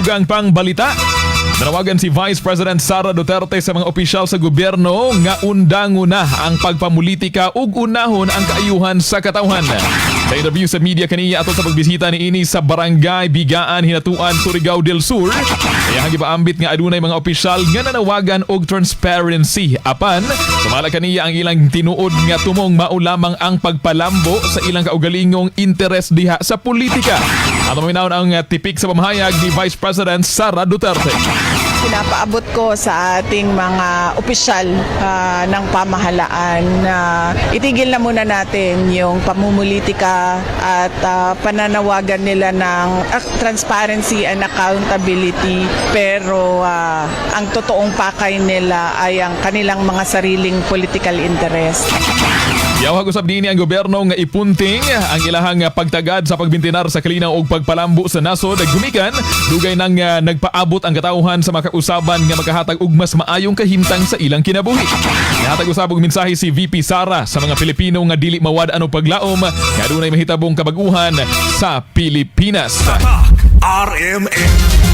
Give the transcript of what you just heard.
Dugang pang balita. Nanawagan si Vice President Sara Duterte sa mga opisyal sa gobyerno nga undanguna ang pagpamulitika ug unahon ang kaayuhan sa katawhan. Sa interview sa media kaniya atol sa pagbisita niini sa Barangay Bigaan, Hinatuan, Surigao del Sur, iyang gipaambit nga adunay mga opisyal nga nanawagan og transparency. Apan, sumala kaniya, ang ilang tinuod nga tumong mao lamang ang pagpalambo sa ilang kaugalingong interes diha sa politika. Ato maminawon ang tipik sa pamahayag ni Vice President Sara Duterte. Pinapaabot ko sa ating mga opisyal ng pamahalaan na itigil na muna natin yung pamumulitika at pananawagan nila ng transparency and accountability, pero ang totoong pakay nila ay ang kanilang mga sariling political interest. Yawag usab niini ang gobyerno nga ipunting ang ilahang pagtagad sa pagbintinar sa kalinaw og pagpalambo sa nasod gumikan dugay nang nagpaabot ang katawhan sa makausaban nga makahatag og mas maayong kahimtang sa ilang kinabuhi. Nihatag usab og mensahe si VP Sara sa mga Pilipino nga dili mawad-an og paglaom nga adunay mahitabong kabag-uhan sa Pilipinas. RMN.